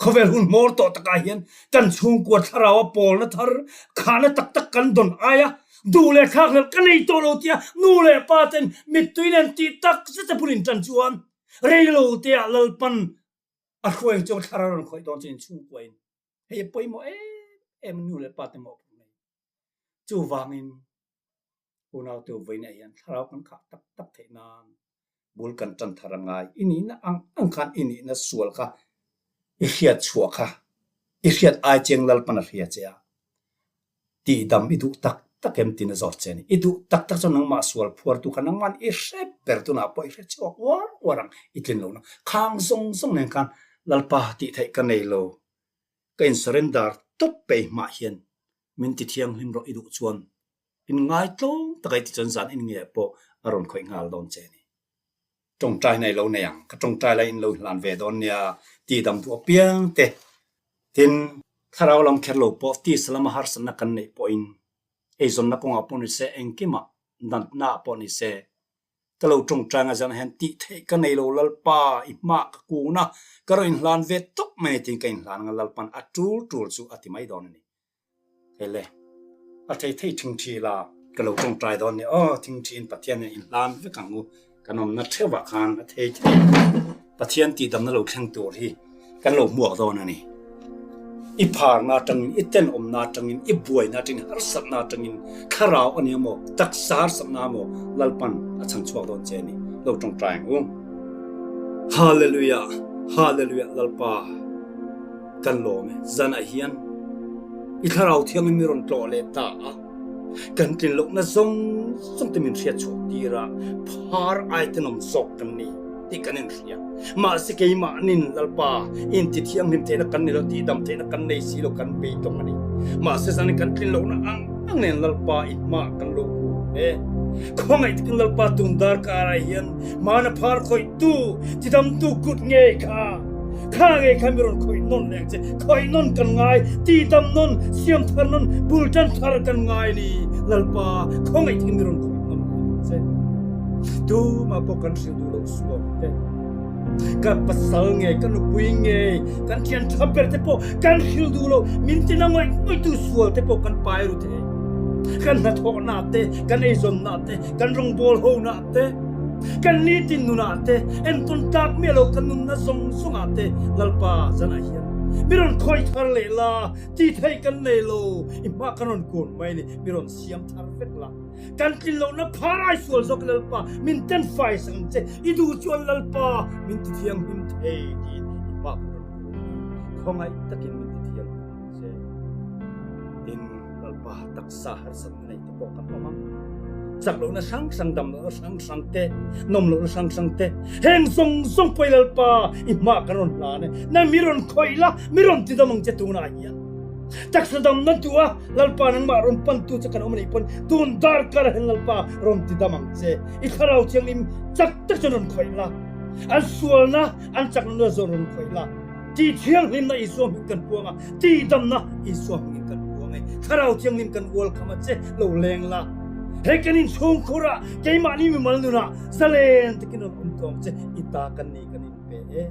Khawvel hun hmawr tawh takah hian kan chhungkua thlarau a pawlna thar khahna tak tak kan dawn aia duh leh thlak hlelh ka nei tawh lo tia nu leh pa ten mittui nen tih tak zet a bul in tan chuan reilo te ah Lalpan a hruai ang chuan thlarau rawn khawih dawn chuan in chhungkua in hei a pawimawh em em nu leh pa te mawhphurh mai. Chuvangin unaute vawiinah hian thlarau kan khah tak tak theih nan bul kan tan thar a ngai. I nihna ang ang khan i nihna sual kha i hriat chhuah kha i hriat ai cheng Lalpan a hria che a, tihdam i duh tak tak. tak em tiin a zawt che a ni. I duh tak tak chuan nangmah sual phuartu kha nangman i hre ber tunah pawh i hre chhuak uar uar ang i tlin lohna khang zawng zawng nen khan Lalpa tih theih ka nei lo. Ka in surrender tawp peih hmah hian min ti thianghlim rawh i duh chuan in ngaitlawm taka i ti chuan zan in nge pawh a rawn khawih nghal dawn che a ni. Tawngtai na i lo nei ang, ka tawngtai lai in lo hlan ve dawn nia tih dam duh apiang te. Tin, thlarau lam kher lo pawh tisa lama harsatna kan neih pawhin eizawnna kawngah pawh ni se, engkimah natna ah pawh ni se, ka lo tawngtai nga zan hian tih theih ka nei lo Lalpa i hmah ka kun a, ka rawn inhlan ve tawp mai a ni tiin ka inhlan anga Lalpan a tul tul chu a ti mai dawn a ni. Ele, a thei thei thingthi la ka lo tawngtai dawn ni aw, thingthiin Pathian nen inhlan vek ang u, kan awmna theuhah khan a thei thei Pathian tihdamna lo thleng tur hi kan lo hmuak dawn a ni. I pharna atangin, i tenawmna atangin, i buaina atangin, harsatna atangin, thlarau a ni emaw, taksa harsatna emaw Lalpan a chhan chhuak dawn che a ni, lo tawngtai ang u. Hallelujah, Hallelujah Lalpa. Kan lawm e, zanah hian i thlarau thiangin mi rawn tlawh leh ta a, kan tlin lohna zawng zawng te min hriat chhuah tir a, phar ai tenawm zawk kan ni tih kan inhria. Mahse keimahnin Lalpa inti thianghlim theihna kan ni lo, tihdam theihna kan nei si lo, kan beidawng a ni. Mahse zanin kan tlin lohna ang ang nen Lalpa i hmaah kan lo kun e. Khawngaih takin Lalpa tun darkarah hian mana phar khawihtu, tidamtu kut ngei kha, Kha nge kha mi rawn khawih nawn leh ang che, khawih nawn kan ngai, tihdam nawn, siam thar nawn, bul tan thar kan ngai ni, Lalpa khawngaih thing mi rawn khawih nawn leh ang che. Tumah pawh kan hrilh duh loh sual te, ka pasal nge, ka nupui nge, kan thian tha ber te pawh kan hrilh duh loh, min tina ngawih ngawih tu sual te pawh kan pai ru thei. Kan hnathawhna te, kan eizawnna te, kan rawngbawl hona te, kan nitin nunah te, entawn tlak miah lo kan nunna zawng zawngah te Lalpa zanah hian mi rawn khawih thar leh la, ti theih kan nei lo, i hma kan rawn kun mai ni, mi rawn siam thar vek la, kan tlin lohna phar ai sual zawk Lalpa min ten fai sak ang che, i duh chuan Lalpa min ti thianghlim thei tiin i hma kan rawn kun a ni, khawngaih takin min ti thianghlim ang che. Tin, Lalpa taksa harsatna nei te pawh kan awm ang. Chak lohna hrang hrang, dam lohna hrang hrang te, nawm lohna hrang hrang te, heng zawng zawng pawh i Lalpa i hmaah kan rawn hlan e. Nang mi rawn khawih la, mi rawn ti dam ang che tunah hian. Taksa damna duh a, Lalpa nangmah rawn pantu che kan awm anih pawn tun darkar ah hian Lalpa rawn ti dam ang che. I thlarau thianghlim chak tak chuan rawn khawih la, an sualna, an chakna zawng rawn khawih la. Ti thianghlimna Isua hming kan puang a, ti damna Isua hmingin kan puang e. Thlarau Thianghlim kan ual kham a che, lo leng la. He kan inchhungkhur ah, keimahni mimal nunah zalen takin rawn awm tawng che, i ta kan ni kan inpe e.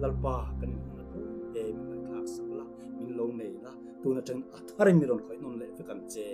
Lalpa kan inhmun a tlawm e, min ngaihthlak sak la, min lo nei la, tun atangin a tharin mi rawn khawih nawn leh vek ang che.